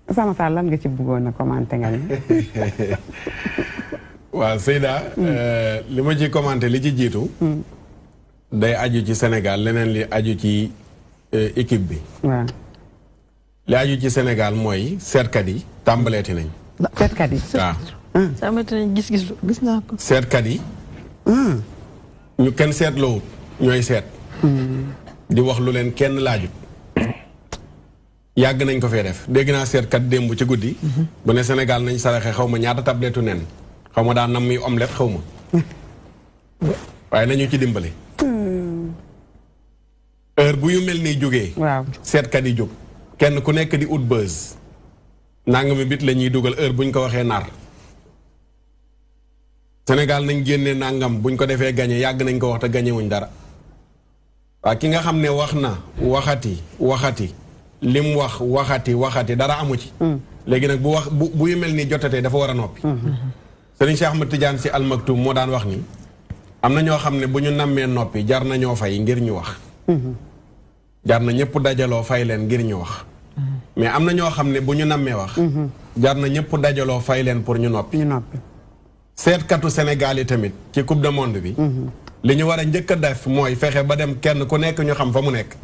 Ousama Tall lan nga ci bëggoon a commenté nga ni. waaw Seyda. li ma ci commenté li ci jiitu. day aju ci Sénégal leneen li aju ci équipe bi. waaw. li aju ci Sénégal mooy seetkat yi tàmbaleeti nañ. seetkat yi. waaw. saa amati nañ gis-gis gis naa ko. seetkat yi. ñu kenn seetloowut ñooy seet. di wax lu leen kenn laajut. yàgg nañ ko fee def dégg naa seetkat démb ci guddi. bu ne Sénégal nañ saraxe xaw ma ñaata tabletu nen xaw ma daan nam muy omelette xaw ma. waaye nañu ci dimbali. heure bu yu mel nii jógee. waaw seetkat yi jóg. kenn ku nekk di ut buzz. nangami bit la ñuy dugal heure buñ ko waxee nar. Sénégal nañ génnee nangam buñ ko defee gañe yàgg nañ ko wax te gañe wuñ dara. waaw ki nga xam ne wax na waxati. lim wax waxati dara amu ci. léegi nag bu wax bu yu mel nii jotatee dafa war a noppi. Serigne Cheikh Ahmed Tidiane Sy Al Maktoum moo daan wax ni am na ñoo xam ne bu ñu nammee noppi jar na ñoo fay ngir ñu wax. jar na ñëpp dajaloo fay leen ngir ñu wax. mais am na ñoo xam ne bu ñu nammee wax. jar na ñëpp dajaloo fay leen pour ñu noppi. seetkatu Sénégal yi tamit ci coupe du monde bi. li ñu war a njëkk a def mooy fexe ba dem kenn ku nekk ñu xam fa mu nekk.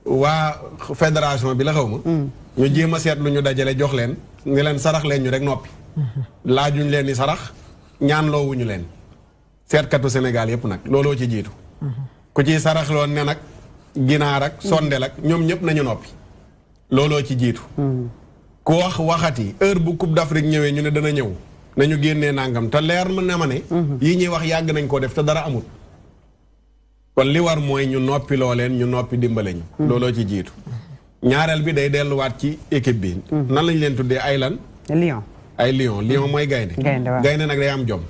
waa fédération bi la xaw ma. ñu jéem a seet lu ñu dajale jox leen ni leen sarax leen ñu rek noppi. laajuñ leen ni sarax ñaan loowuñu leen. seetkatu Sénégal yëpp nag looloo ci jiitu. ku ciy sarax loon ne nag ginaar ak sondel ak ñoom ñëpp nañu noppi. looloo ci jiitu. ku wax waxati heure bu coupe d'Afrique ñëwee ñu ne dana ñëw nañu génnee nangam te leer na ma ne. yii ñuy wax yàgg nañ koo def te dara amul. kon li war mooy ñu noppi loo leen ñu noppi dimbale ñu. looloo ci jiitu. ñaareel bi day delluwaat ci équipe bi. nan lañ leen tuddee ay lan. Lion. ay lion mooy gaynde. gaynde nag day am jom.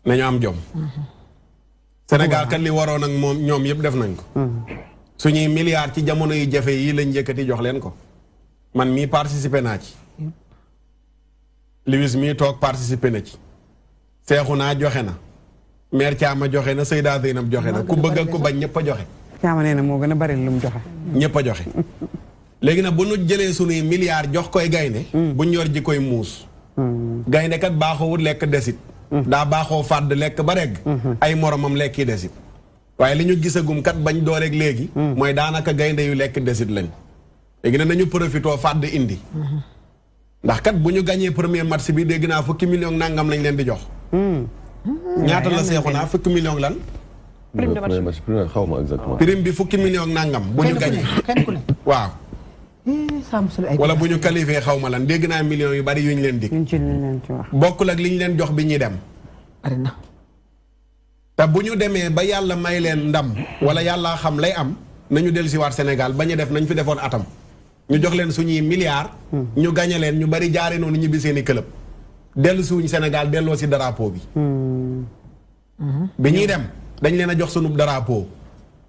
nañu am jom. Sénégal kat li waroon ak moom ñoom yëpp def nañ ko. suñuy milliards ci jamono yu jafe yi lañ njëkkati jox leen ko. man mii participé naa ci. Lewis mii toog participé na ci. seexu naa joxe na. maire Thiama joxe na Seyda Zeynab joxe na ku bëgg ak ku bañ ñëpp a joxe. Thiama nee na moo gën a bari lu mu joxe. ñëpp a joxe. léegi nag bu nu jëlee sunuy milliards jox koy gaynde buñ yor ji koy muus. gaynde kat baaxoowut lekk desit. daa baaxoo fàdd lekk ba regg. ay moromam lekki desit. waaye li ñu gisagum kat bañ dooreeg léegi. mooy daanaka gaynde yu lekk desit lañ. léegi nag nañu profitoo fàdd indi. ndax kat bu ñu gañee premier match bi dégg naa fukki million nangam lañ leen di jox. ñaata la seexu naa fukki million lan. prime de match xaw ma exactement. prime bi fukki million nangam. bu ñu gañee waaw. wala bu ñu qualifié xaw ma lan dégg naa millions yu bari yu ñu leen dig. bokkul ak li ñu leen jox bi ñuy dem. te bu ñu demee ba yàlla may leen ndam. wala yàlla xam lay am nañu dellusiwaat Sénégal bañ a def nañ fi defoon atam. ñu jox leen suñuy milliards. ñu gañe leen ñu bari jaare noonu ñibbi seeni club. dellu si wuñ Sénégal delloo si drapeau bi. bi ñuy dem dañ leen a jox sunu drapeau.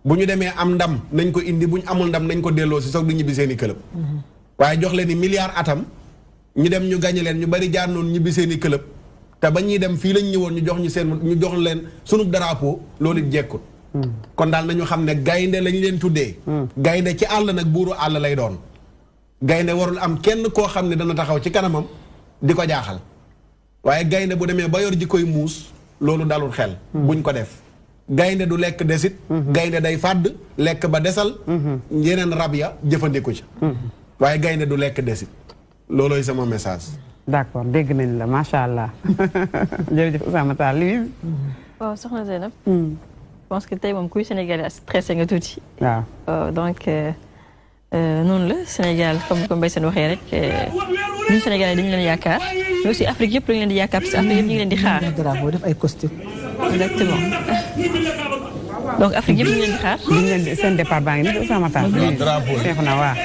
bu ñu demee am ndam nañ ko indi bu ñu amul ndam nañ ko delloo si soog du ñibbi seeni club. waaye jox leen ni milliards atam ñu dem ñu gañe leen ñu bari jaar noonu ñibbi seeni club. te ba ñuy dem fii lañ ñëwoon ñu jox leen sunu drapeau loolu it jekkut. kon daal nañu xam ne gaynde lañ leen tuddee. gaynde ci àll nag buuru àll lay doon. gaynde warul am kenn koo xam ne dana taxaw ci kanamam di ko jaaxal. waaye gaynde bu demee ba yor ji koy muus loolu dalul xel. buñ ko def gaynde du lekk desit. gaynde day fàdd lekk ba desal. yeneen rab ya jëfandiku ci. waaye gaynde du lekk desit loolooy sama message. d'accord dégg nañ la macha allah jërëjëf Ousama Tall Louise. waaw soxna Zeynab. je pense que tey moom kuy Sénégalais stressé nga tuuti. waaw donc noonu la Sénégal comme Mbaye Sène waxee rek ñun Sénégalais dañu leen yaakaar mais aussi Afrique yëpp dañu leen di yaakaar parce que Afrique yëpp ñu ngi leen di xaar. def ay costume. exactement donc Afrique yëpp ñu ngi leen di xaar. ñu leen di seen départ baa ngi nii Ousama Tall. seexu na waaw.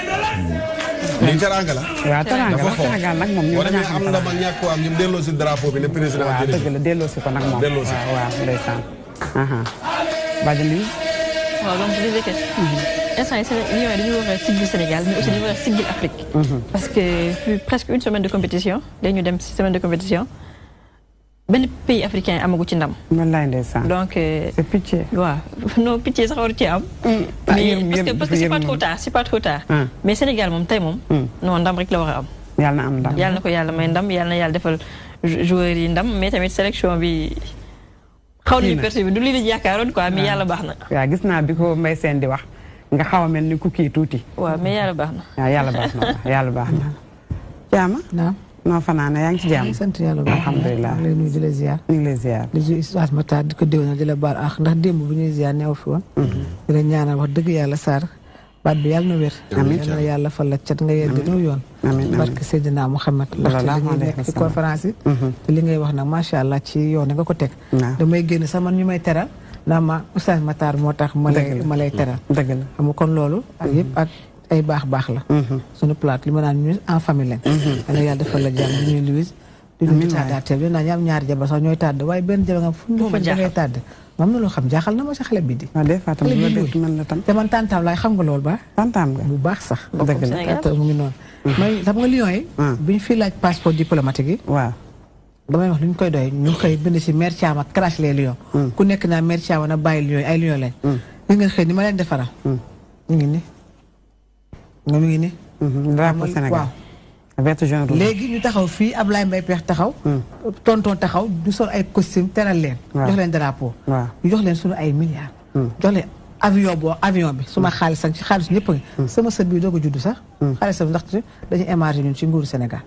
lii teraanga la. waaw teraanga la Sénégal nag moom ñu war nañu am ndam ak ñàkk am ñu delloo si drapeau bi ne président. waaw dëgg la delloo si ko nag moom. delloo si waaw ndeysaan. Badji Louise. waaw donc je disais que instant yi dañu war a siggil Sénégal mais aussi dañu war a siggil Afrique. parce que presque une semaine de compétition dañu dem si semaine de compétition benn pays africain amagu ci ndam. wallaay ndeysaan. donc c'est pitié. waaw non pitié sax waru ci am. mais parce que c'est pas trop tard. mais Sénégal moom tey moom. non ndam rek la war a am. yàlla na am ndam yàlla na ko yàlla may ndam yàlla na yàlla defal joueurs yi ndam mais tamit sélection bi. xaw nañu perçu bi du lii la yaakaaroon quoi mais yàlla baax na. waaw gis naa bi ko Mbaye Sène di wax nga xaw a mel ni ku kii tuuti. waaw mais yàlla baax na. waaw yàlla baax na yàlla baax na. jaama. naam. noo fanaane yaa ngi ci jàmm. sant yàlla bu baax alhamdulilah lay nuyu di la ziar. ñu ngi lay ziar. di nuyu Oustaz Matar di ko déwénal di la baal ak ndax démb bu ñuy ziar neew fi woon. di la ñaanal wax dëgg yàlla Sarr baat bi yàlla na wér. amiin yàlla na yàlla fal la cat nga yegg ñëw yoon. amiin barke Seydina Mouhamed. ndaxte dañuy nekk ci conférence yi. te li ngay wax nag macha allah ci yoon nga ko teg. damay génn sax man ñu may teral naa ma Oustaz Matar moo tax ma lay teral. dëgg la xam nga kon loolu. ak yëpp ak ay baax la. suñu plate li ma naan ñu en famille lañ. yàlla yàlla defal la jàmm di nuyu Louise. di nuyu tàddaateel bi naa ñu am ñaari jabar sax ñooy tàdd waaye benn jabar nga fu ñu fa da ngay tàdd. moom na loo xam jaaxal na ma sa xale bi di. waaw des fois tam la bett mën la tam. te man tantaam laay xam nga loolu ba. tantaam nga bu baax sax. dëgg la mu ngi noonu. mooy xam nga Lions yi. bi ñu fi laaj passeport diplomatique yi. waaw. damay wax lu ñu koy doy ñu xëy bind si mère Thiam ak crash les Lions. ku nekk naa mère Thiam na bàyyi Lions yi ay Lions lañ. li ngeen xëy ni ma leen defaral. ñu ngi ni nga mu ngi ni. drapeau Sénégal waaw. vert jaune rouge. léegi ñu taxaw fii Ablaye Mbaye Peex taxaw. tonton taxaw ñu sol ay costume teral leen. jox leen drapeau. ñu jox leen suñu ay milliards. jox leen avion bi suma xaalis ak ci xaalis ñëpp a sama sët bi doog a judd sax. xaalisam ndaxte dañuy émarger ñun ci nguuru Sénégal.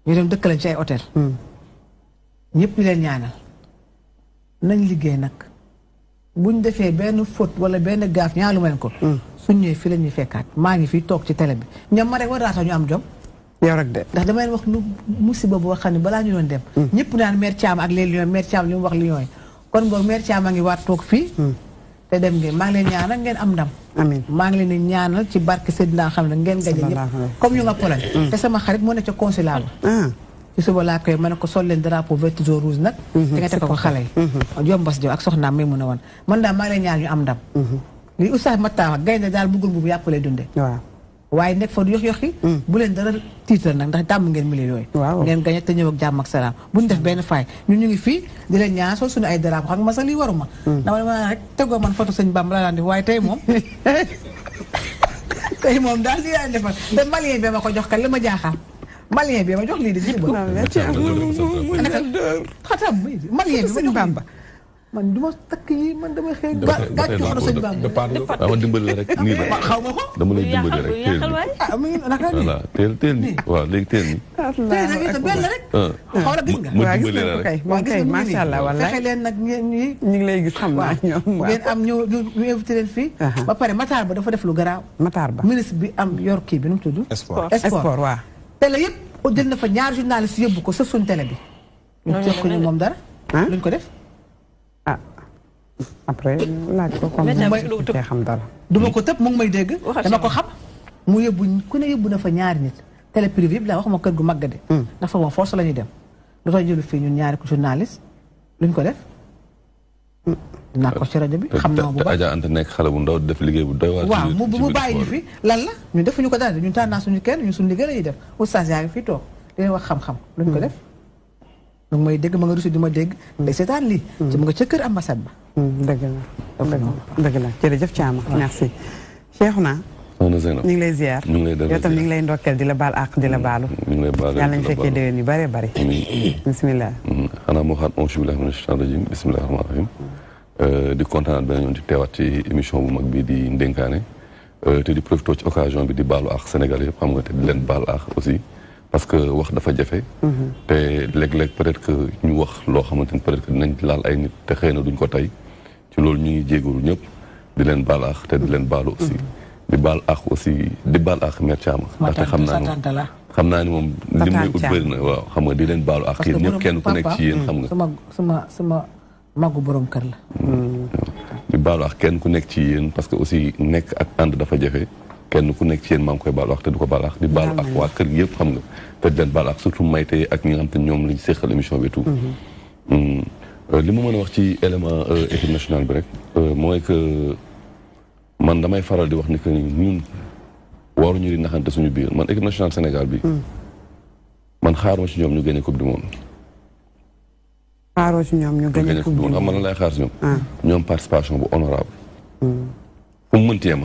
ñu dem dëkk lañ ci ay hôtel. ñëpp ñu leen ñaanal. nañ liggéey nag buñ defee benn faute wala benn gaaf ñaalu ma leen ko. suñ ñëwee fii la ñuy fekkaat maa ngi fii toog ci télé bi ñoom ma rek war naa tax ñu am jom. yow rek de. ndax dama leen wax lu musiba boo xam ne balaa ñu doon dem. ñëpp naan mère Thiam ak les Lions mère Thiam li mu wax Lions yi kon boog mère Thiam a ngi waat toog fii. te dem ngeen maa ngi leen ñaanal ngeen am ndam. amiin maa ngi leen di ñaanal ci barke Seydina xam ne ngeen gaje ñëpp comme ñu nga Pologne. te sama xarit moo ne ca consulat ba. ci suba laa koy ma ne ko sol leen drapeau vert jaune rouge nag. te nga teg ko xale yi. Jombas Jow ak soxnaam may mun a woon man daal maa ngi leen ñaan ñu am ndam. li Oustaz Matar wax gaynde daal bëggul bu yàpp lay dundee. waaw. waaye nekk fa du yox-yoxi bu leen dara tiital nag ndax tàmm ngeen milieu yooyu. ngeen gañe te ñëw ak jàmm ak salaam bu ñu def benn faay ñun ñu ngi fii di leen ñaan sol suñu ay drapeau xam nga ma sax lii waruma. dama rek tegoo man photo sëñ Bamba la daan def waaye tey moom. tey moom daal lii daan defal te malien bi ma ko jox kan li ma jaaxal. malien bi ma jox lii di ji ba. xatam malien bi ma jox Bamba. man du ma takk yi man damay xëy gàcce xono sëñ Bamba. dama dimbali la rek nii la. xaw ma ko. dama lay dimbali rek teel ni. ah mi ngi naka nii. voilà teel ni waaw léegi teel ni. tey nag itam benn rek. xaw la gis nga. ma dimbali la rek moom kay macha allah wallaay fexe leen nag ñu ngi lay gis xam naa ñoom. ngeen am ñu invité leen fii. ba pare Matar Ba dafa def lu garaaw. Matar Ba ministre bi am yor kii bi nu mu tudd. sport waaw. télé yëpp jël na fa ñaar journaliste yóbbu ko sa suñ télé bi. ñu jox ko ñu moom dara. luñ ko def. après laaj ko comme mu xam dara. duma ko tëb mu ngi may dégg. dama ko xam mu yóbbu ku ne yóbbu na fa ñaari nit. télé privé yëpp laa waxuma kër gu màgg de. dafa moom force la ñuy dem. lu tax jëlu fii ñun ñaari ko journaliste luñ ko def. dinaa ko ci rajo bi xam naa bu baax te Adja Anta nekk xale bu ndaw def liggéey bu doy waar. waaw mu bàyyi ñu fi lan la ñun defuñu ko dara ñun tànnaa suñu kenn ñun suñu liggéey la ñuy def oustaz yaa ngi fii toog di leen wax xam-xam luñ ko def. donc may dégg ma nga rusi di ma dégg ndey seetaan lii ci mu nga ca kër ambassade ba dëgg la dëgg la jërëjëf Thiam merci Cheikhouna ñu ngi lay ziar ñu ngi lay yow tam ñu ngi lay ndokkeel di la baal àq di la baalu ñu ngi lay baal yàlla nañu fekkee déwén yu bëree bëri bisimilah xanaa moo xaat auzu billaahi mina shaytaani rajiim bisimilah rahmaani rahiim di kontaan benn yoon di teewaat ci émission bu mag bi di ndénkaane te di profité ci occasion bi di baalu àq Sénégal yëpp xam nga te di leen baal àq aussi parce que wax dafa jafe. te léeg-léeg peut-être que ñu wax loo xamante ni peut-être que dinañ laal ay nit te xëy na duñ ko tey ci loolu ñu ngi jégalu ñëpp di leen baal àq te di leen baalu aussi. di baal àq aussi di baal àq Mère Thiam. ndaxte xam naa ni moom li may ut bëri na waaw xam nga di leen baalu àq yéen ñëpp kenn ku nekk ci yéen xam nga. sama magu borom kër la. di baalu àq kenn ku nekk ci yéen parce que aussi nekk ak ànd dafa jafe. kenn ku nekk ci yéen maa ngi koy baalu ak te du ko baalu ak di baalu ak waa kër gi yëpp xam nga te di leen baalu ak surtout Mayte ak ñi nga xam te ñoom lañ séqal émission bi tout li ma mën a wax ci élément équipe nationale bi rek mooy que man damay faral di wax ni que ñun waruñu di naxante suñu biir man équipe nationale Sénégal bi man xaaruma ci ñoom ñu gagné coupe du monde xaaroo ci ñoom ñu gagné coupe du monde xam nga lan lay xaar ci ñoom. ñoom participation bu honorable. fu mu mënti yem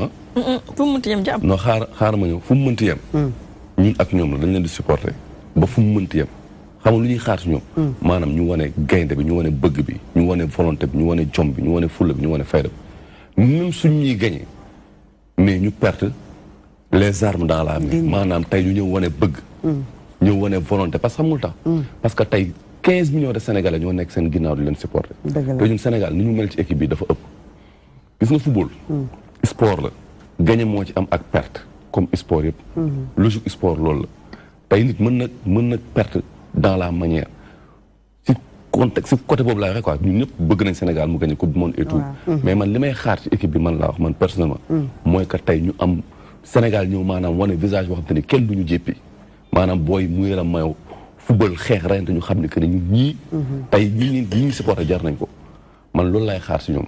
fu mu mënti yem jàpp. non xaar ma ñëw fu mu mënti yem. ñun ak ñoom la dañ leen di supporter ba fu mu mënti yem. xam nga lu ñuy xaar ci ñoom. maanaam ñu wane gaynde bi ñu wane bëgg bi ñu wane volonté bi ñu wane jom bi ñu wane fulla bi ñu wane fayda bi même suñ ñuy gagné mais ñu perte les armes dans la main. maanaam tey ñu ñëw wane bëgg. ñëw wane volonté parce que xamul tax. parce que tey 15 millions de Sénégalais ñoo nekk seen ginnaaw di leen supporter. te ñun Sénégal ni ñu mel ci équipe bi dafa ëpp. gis nga football. sport la gagné moo ci am ak perte comme sport yëpp. logique sport loolu la tey nit mën na perte dans la manière si contexte si côté boobu laa waxee quoi ñun ñëpp bëgg nañ Sénégal mu gagné coupe du monde et tout. mais man li may xaar ci équipe bi man laa wax man personnellement. mooy que tey ñu am Sénégal ñëw maanaam wane visage boo xam te ni kenn du ñu jéppi maanaam booy mu yaram mayow football xeex reyante ñu xam ne que ne ñun ñii. tey ñi ñu supporté jar nañ ko man loolu laay xaar si ñoom.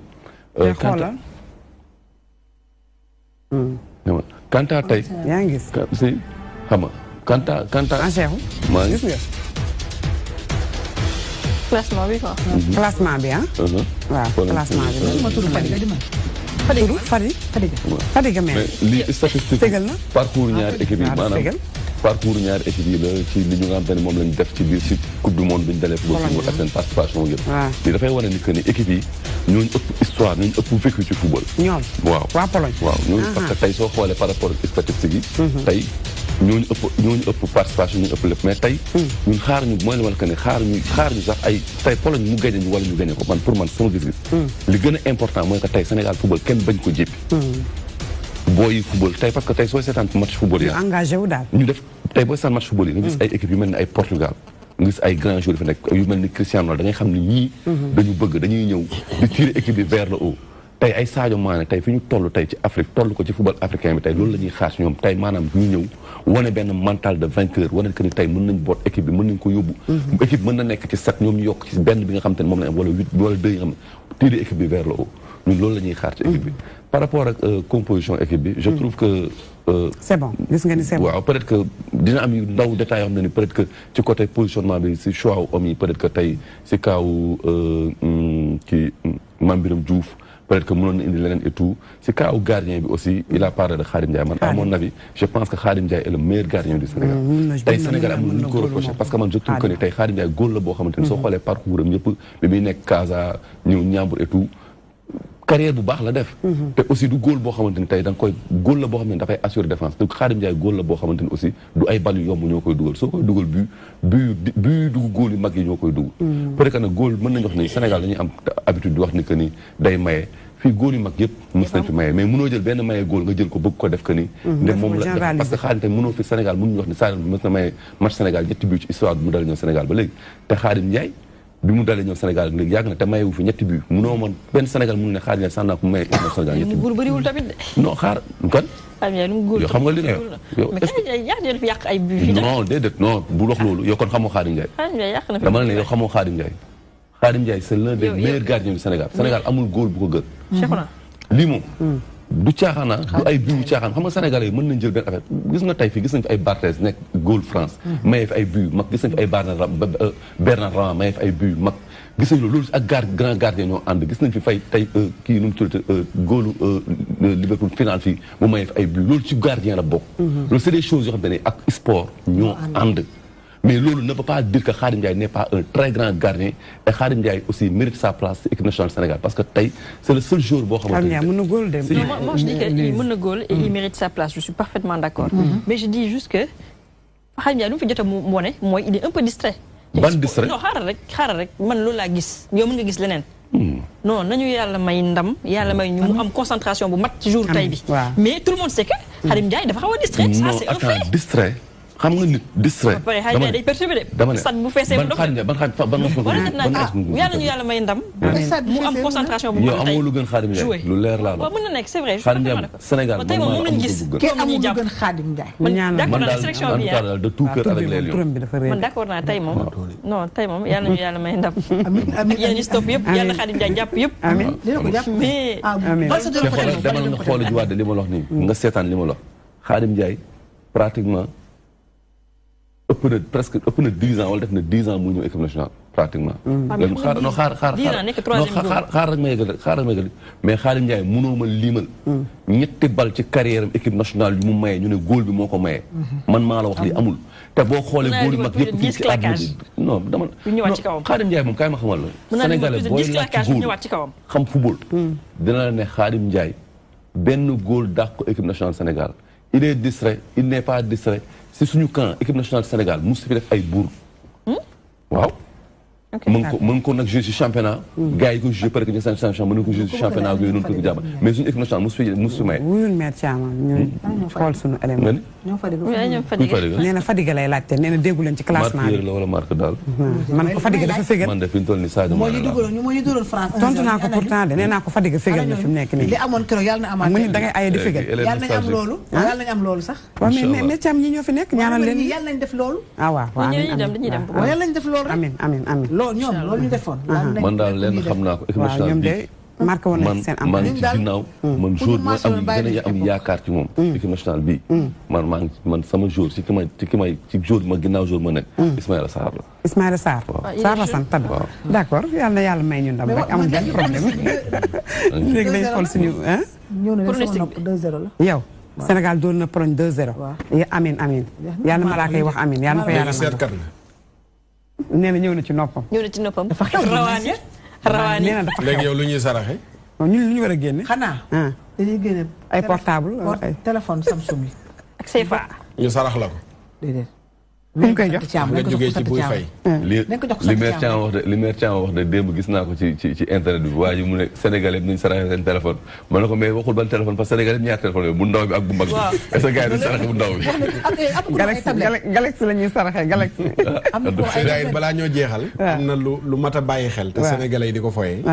Kanta tey. yaa ngi gis si xam nga Kanta. maa ngi gis nga. classement bi quoi. classement bi ah. waaw classement bi. ma tudd Fadiga mais lii statistique fégal na parcours ñaari équipe yi maanaam parcours ñaari équipe yi la ci li ñu nga xam ne moom lañ def ci biir si coupe du monde bi ñu dalee football ak seen participation yëpp lii dafay wane ni que ni équipe yi ñooñu ëpp histoire ñooñu ëpp vécu ci football ñoom waaw waa Pologne waaw ñooñu parce que tey soo xoolee par rapport ak statistiques yi tey ñooñu ëpp participation ñu ëpp lépp mais tey ñun xaar ñu mooy li ma la que ne xaar ñu sax ay tey Pologne mu gagné ñu wala ñu gagné ko man pour man sama gis-gis li gën a important mooy que tey Sénégal football kenn bañ ko jéppi booy football tey parce que tey sooy seetaan match football yi engagé wu daal ñu def tey booy seetaan match football yi nga gis ay équipe yu mel ni ay Portugal nga gis ay grands joueurs yi fa nekk yu mel ni Cristiano Ronaldo da ngay xam ne ñii dañu bëgg dañuy ñëw di tirer équipe bi vers le haut tey ay Sadio Mané tey fi ñu toll tey ci Afrique toll ko ci football africain bi tey loolu la ñuy xaar si ñoom tey maanaam ñu ñëw wane benn mental de vainqueur wane que ni tey mën nañ boot équipe bi mën nañ ko yóbbu équipe mën na nekk ci 7 ñoom ñu yokk ci benn bi nga xam te ne moom la am wala 8 wala 2 yi nga xam ne tirer équipe bi vers le haut ñun loolu la ñuy xaar ci équipe bi par rapport ak composition équipe bi je trouve que c'est bon gis nga ni c'est bon waaw peut-être que dina am yu ndaw détails yoo xam ne ni peut-être que ci côté positionnement bi si choix wu hommes yi peut-être que tey si kaawu kii Mame Birame Diouf peut-être que mënoon na indi leneen et tout si cas au gardien bi aussi il a parlé de Khadim Ndiaye man à mon avis je pense que Khadim Ndiaye est le meilleur gardien du Sénégal tey Sénégal amul lu ñu ko reproché parce que man je trouve que ni tey Khadim Ndiaye góol la boo xamante ni soo xoolee parcours am yëpp bi muy nekk Casa ñëw Ñambur et tout carrière bu baax la def te aussi du góol boo xamante ni tey da nga koy góol la boo xamante ni dafay assurer défense te Khadim Ndiaye góol la boo xamante ni aussi du ay bal yu yomb ñoo koy dugal soo koy dugal bu dugg góol yu mag yi ñoo koy dugal peut-être que nag góol mën nañu wax ni Sénégal dañuy am habitude di wax ni que ni day maye fii góol yu mag yëpp mës nañ fi maye mais mënoo jël benn maye góol nga jël ko bëgg ko def que ni nde moom la parce que Khadim tey mënoo fi Sénégal mënuñu wax ni Sadio mës na maye match Sénégal ñetti but ci histoire bi mu dal ñëw Sénégal ba léegi te Khadim Ndiaye bi mu dalee ñëw Sénégal léegi yàgg na te mayewu fi ñetti but munoo man benn Sénégal mënu ne Khadim Ndiaye sax naa ko maye Sénégal ñetti but bëriwul tamit de non xaar kan yow xam nga li nga yow mais Khadim Ndiaye yàq fi yàq ay but fii non déedéet non bu wax loolu yow kon xamoo Khadim Ndiaye dama ne yow xamoo Khadim Ndiaye Khadim Ndiaye c'est l'un des meilleurs gardiens du Sénégal Sénégal amul góol bu ko gën lii moom du caaxaana du ay biu caaxaan xam nga Sénégalais yi mën nañ jël benn affaire gis nga tey fii gis nañ fi ay Barthez nekk góol France mayee fi ay but mag gis nañ fi ay Bernard Ram mayee fi ay but mag gis nañ loolu ak grand gardien ñoo ànd gis nañ fi fay tey kii nu mu tuddati góolu Liverpool final fii mu mayee fi ay but loolu ci gardien la bokk loolu c'est des choses yoo xam ne ak sport ñoo ànd mais loolu ne veut pas dire que Khadim Ndiaye n'est pas un très grand gardien et Khadim Ndiaye aussi mérite sa place ci équipe nationale du Sénégal parce que tey c'est le seul joueur boo xamante ne mën na góol de moi je dis qu'il mën na góol et il mérite sa place je suis parfaitement d'accord mais je dis juste que Khadim Ndiaye lu mu fi jot a mu wone mooy il est un peu distrait ban distrait non xaaral rek man loolu laa gis yow mën nga gis leneen non nañu yàlla may ndam yàlla may ñu mu am concentration bu mat ci jour tey bi mais tout le monde sait que Khadim Ndiaye dafa xaw a distrait ça c'est un fait distrait xam nga nit distrait dama ne day perturbé de dama ne stade bu feesee ban Khadim Ndiaye ban yàlla ñu yàlla may ndam mu am concentration bu yow amoo lu gën Khadim Ndiaye lu leer laa la waaw mën na nekk c'est vrai Khadim Ndiaye Sénégal tey moom lañu gis kenn amul lu gën Khadim Ndiaye d'accord naa sélection bi de tout cœur avec les Lions man d'accord naa tey moom non tey moom yàlla ñu yàlla may ndam ak yéen stop yëpp yàlla Khadim Ndiaye jàpp yëpp mais demal nga xool ji waat li ma la wax nii nga seetaan li ma la wax Khadim Ndiaye pratiquement ëpp na 10 ans wala def na 10 ans mu ñëw équipe nationale pratiquement. xaar rek ma yëgal mais Khadim Ndiaye mënoo ma liimal. ñetti bal ci carrière am équipe nationale yu mu maye ñu ne góol bi moo ko maye. man maa la wax li amul. te boo xoolee góol yu mag yëpp fii ci àdduna bi non dama. Khadim Ndiaye moom kaay ma xamal la. Sénégalais booy laaj ci góol xam football. dina la ne Khadim Ndiaye benn góol dàq ko équipe nationale Sénégal il est distrait il n'est pas distrait si suñu camp équipe nationale Sénégal mu fi def ay buur waaw mën ko nag jouer ci championnat gars yi ko jouer parce que ñu seen championnat mën na ko jouer ci championnat yooyu noonu ko jàmm mais suñu équipe nationale mu su may wuyul maire Thiam ñu xool suñu élément nee na Fadiga lay laajte nee na déggu leen ci classement marque la wala marque daal man ko Fadiga dafa fégal man de fi ñu toll ni Sadio Mané moo ñu dugaloon France tontu naa ko pourtant de nee naa ko Fadiga fégal na fi mu nekk nii li amoon keroog yàlla na amaat mu ni da ngay aye di fégal yàlla nañ am loolu sax waaw mais Thiam ñi ñoo fi nekk ñaanal leen yàlla nañ def loolu ah waaw yàlla nañ def loolu amiin amiin amiin loolu ñoom loolu ñu defoon man daal leen xam naa ko équipe nationale bi marqué woon nañ seen am man ci ginnaaw man jour bi am gën a am yaakaar ci moom équipe nationale bi man sama jour ci jour ma ginnaaw jour ma nekk Ismaïla Sarr la Ismaïla Sarr Sarr la sant tabi d'accord yàlla na yàlla may ñu ndam rek amul benn problème léegi dañ xool suñu ñëw na sama nopp 2-0 la yow Sénégal dóor na Pologne 2-0 amiin amiin yàlla na malaaka yi wax amiin yàlla na ko yàlla nee na ñëw na ci noppam. dafa xew rawaani nee na dafa xew léegi yow lu ñuy saraxe. ñun lu ñu war a génne. xanaa. dañuy génne ay portable ay téléphone Samsung yi. ak CFA. ñu sarax la ko. déedéet. ñu koy jox nga jógee ci buy fay. li maire Thiam wax de démb gis naa ko ci internet bi waa ji mu ne Sénégalais bi nañu saraxe seen téléphone ma ne ko mais waxul ban téléphone parce que Sénégalais ñaar téléphone yooyu bu ndaw bi ak bu mag bi est-ce que gars yi duñ saraxe bu ndaw bi Galaxy la ñuy saraxe Galaxy balaa ñoo jeexal am na lu mat a bàyyi xel te Sénégalais yi di ko foyee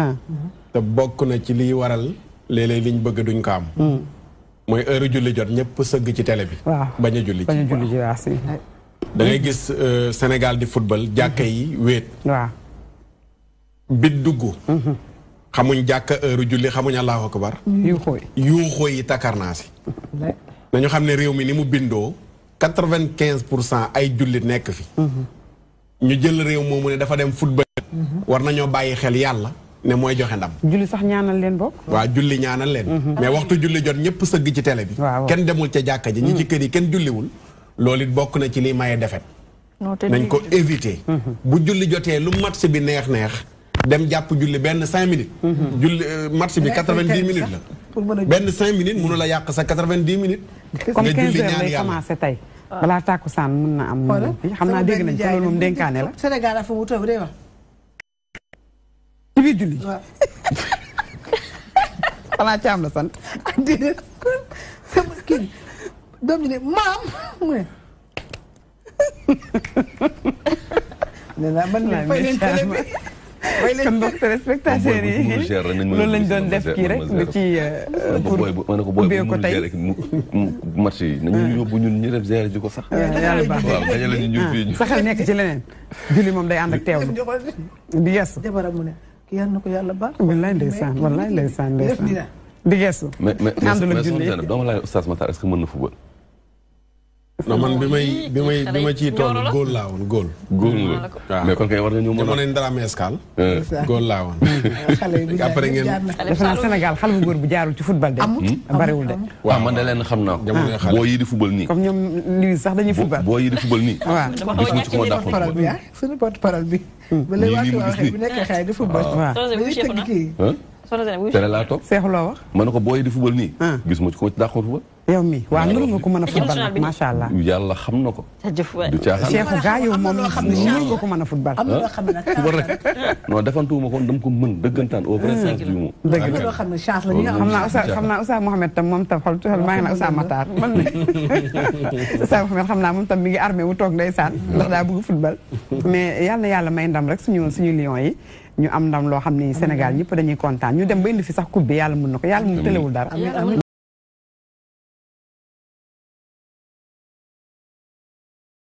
te bokk na ci liy waral léeg-léeg liñ bëgg duñ ko am mooy heure julli jot ñëpp sëgg ci télé bi bañ a julli ci da ngay gis Sénégal di football jàkka yi wéet. waaw. bit dugg. xamuñ jàkka heure julli xamuñ allahu akbar. yuuxoo yi takarnaasi. nañu xam ne réew mi ni mu bindoo 95% ay jullit nekk fi. ñu jël réew moomu ne dafa dem football. war nañoo bàyyi xel yàlla ne mooy joxe ndam. julli sax ñaanal leen bokk. waaw julli ñaanal leen. mais waxtu julli jot ñëpp sëgg ci télé bi. kenn demul ca jàkka ji ñi ci kër yi kenn julliwul. loolu it bokk na ci liy maye defet nañ ko éviter bu julli jotee lu match bi neex dem jàpp julli benn 5 minutes julli match bi 90 minutes la benn 5 minutes mënu la yàq sa 90 minutes comme 15 heures lay commencé tey balaa tàkkusaan mun na am xam naa dégg nañ ko loolu moom dénkaane la Sénégal dafa mu tëb day wax ci biir julli xanaa Thiam la sant déedéet sama kii doom ji ne maam mu ne nee naa man de fay leen télé bi kon mbokk téléspectateurs yi loolu lañ doon def kii rek du ci pour ubbee ko tey match yi nañu yóbbu ñun ñu def gérer ji ko sax yàlla baax waaw dañu la ñu fii sa xel nekk ci leneen julli moom day ànd ak teewlu di yeesu jabaram mu ne ki yàlla na ko yàlla baax wallaay ndeysaan wallaay ndeysaan di geesu àndul ak julli dama laaj Oustaz Matar est-ce que mën na football non man bi ma ciy toll góol laa woon góol. góol nga mais kon kay war nañu mën a. jamono yi Ndramé Escale. góol laa woon. après ngeen. defe naa Sénégal xale bu góor bu jaarul ci football de. bariwul de. waaw man de leen xam naa ko. jamono xale boo yi di football nii. comme ñoom Louis sax dañuy football. boo yi di football nii. waaw gis nga ci ko ma dàqoon football. suñu porte-parole bi. ba léegi waa waxee bu nekkee xëy di football. tere laa toog seexu loo wax ma ne ko booy di football nii gis ma ci ko ci dàqoon football yow mi waaw nuru nga ko mën a football nag macha allah yàlla xam na ko du caaxaan seexu gaa yow moom nuru nga ko mën a football football rek non defantuwuma ko dama ko mën dëggantaan au vrai sens du mot dëgg la xam ne chance la ñu xam naa Oustaz Mohamed tam moom tam xol maa ngi na Oustaz Matar man ne Oustaz Mohamed xam naa moom tam mi ngi armé wu toog ndeysaan ndax daa bëgg football mais yàlla na yàlla may ndam rek suñu lion yi ñu am ndam loo xam ni Sénégal ñëpp dañuy kontaan ñu dem ba indi fi sax coupe bi yàlla mën na ko yàlla mu tëlewul dara